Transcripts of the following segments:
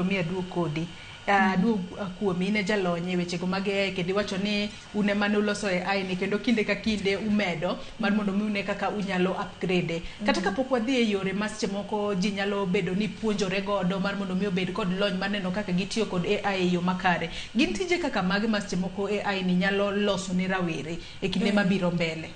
Mi aduog kodi, aduog kuomi. In e jalony e wechego mag AI, kendo iwacho ni un ema ne uloso AI ni, kendo kinde ka kinde umedo mar mondo mi une kaka unyalo upgrade. Kata kapok wadhi e yore ma seche moko ji nyalo bedo ni puonjore godo mar mondo mi obed kod lony mar neno kaka gitiyo kod AI e yo makare, gin tije kaka mage ma seche moko AI ni nyalo loso ne rawere e kinde mabiro mbele?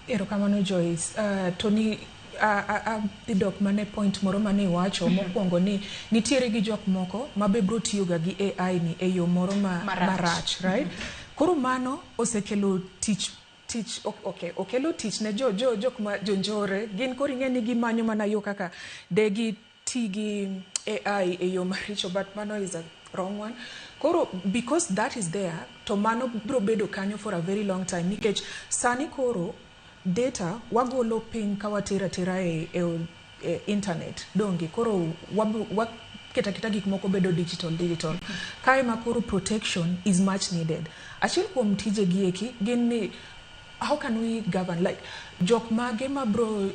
Erokamano, Joyce. To ni adhi dok mana e point moro mane iwacho mokwongo ni nitiere gi jok moko ma be bro tiyoga gi AI ni e yo moro ma marach. Marach, right? Koro mano osekelo tich, okay, okelo tich ne jo jok ma jonjore gin. Koro ing'e ni gimanyo mana yo kaka de gi ti gi AI e yo maricho, but mano is a wrong one. Koro because that is there, to mano bro bedo kanyo for a very long time, nikech sani koro data wagolo piny ka watero atera e internet, donge? Koro waketa keta gik moko bedo digital digital kae, ma koro protection is much needed. Achiel kuom tije gi eki gin ni how can we govern, like jok mage ma bro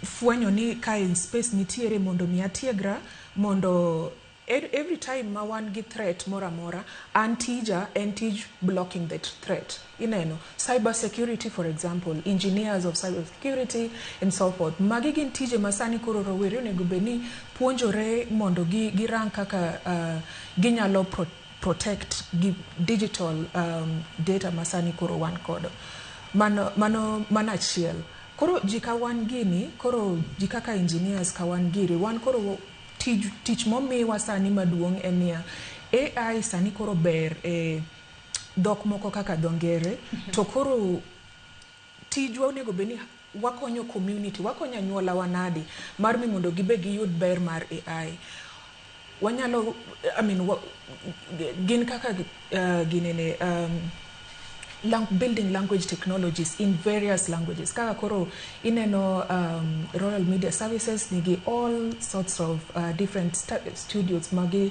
fwenyo ni kae space nitiere mondo mi atiegra, mondo every time ma wan gi threat moro amora, an tija en tij blocking that threat. Ineno cyber security, for example, engineers of cyber security and so forth. Magi gin tije ma sani koro rowere onego bed ni puonjore mondo girang kaka ginyalo protect gi digital data ma sani koro wan kodo. Mano achiel. Koro ji ka wan gini, koro ji kaka engineers ka wan giri, wan koro tich momiwa sani maduong' en niya, AI sani koro ber e dhok moko kaka dho ngere, to koro tijwa onego bed ni wakonyo community, wakonyo anyuola wa nadi mar mi mondo gibe giyud ber mar AI. Wanyalo, I mean, gin kaka ginene building language technologies in various languages, kaka koro ineno Royal Media Services nigi all sorts of different studios magi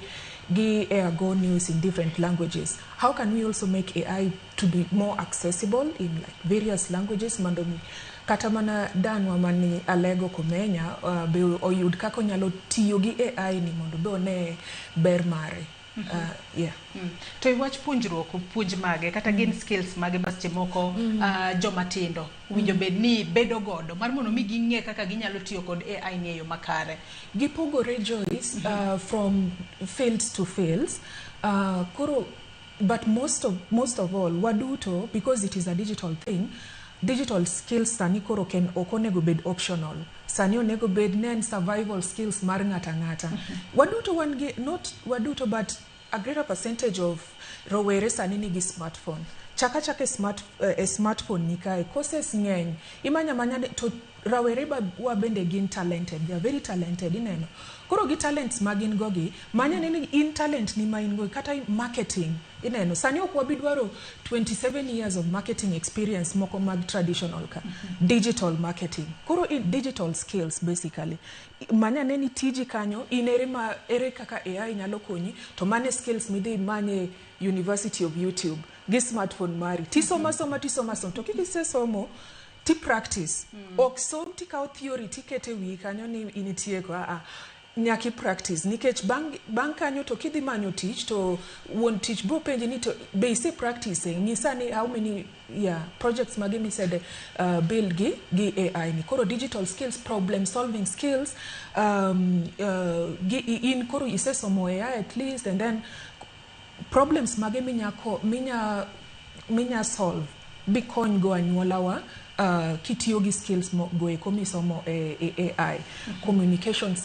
gi air go news in different languages. How can we also make AI to be more accessible in like various languages, mondo mi kata mana danwa mani Alego Komenya be oyud kaka onyalo tiyo gi AI ni mondo be one ber mare? Yeah. To e wach puonjruok, puonj mage kata gin skills mage ma seche moko joma tindo winjo bed ni bedo godo mar mondo mi ging'e kaka ginyalo tiyo kod AI ni e yo makare? Gipogore, Joyce, from fields to fields. Koro but most of all, waduto, because it is a digital thing, digital skills sani koro ken ok onego bed optional. Sani onego bed ne en survival skills mar ng'ata ng'ata. Waduto wan gi, not waduto, but a greater percentage of rowere sani nigi smartphone. Chaka chaka e smartphone ni kae courses ng'eny, imanya manya to rawere ba wa bende gin talented, they are very talented. Ineno koro gi talents ma gin go gi manya ni in talent ni ma in go kata marketing. Ineno sani ok wabi dwaro 27 years of marketing experience moko mag traditional ka digital marketing. Koro in digital skills basically, manya ne ni tiji kanyo in ere ma ere kaka AI nyalo konyi, to mane skills midhi manye University of YouTube gi smartphone mari tisoma soma tisoma soma, to kisesomo ti practice. Ok som tikawo theory tikete wiyi kanyo ni in itieko. Aa, nyaka i practice, nikech bang' kanyo to kidhi manyo tich to wuon tich bro penji ni to be ise practice, nyisa ni how many, yeah, projects mage misede build gi AI ni. Koro digital skills, problem solving skills, gi in koro isesomo AI at least, and then problems mage minya solve bikony go anyuolawa kitiyo gi skills go eko misomo e AI, communication.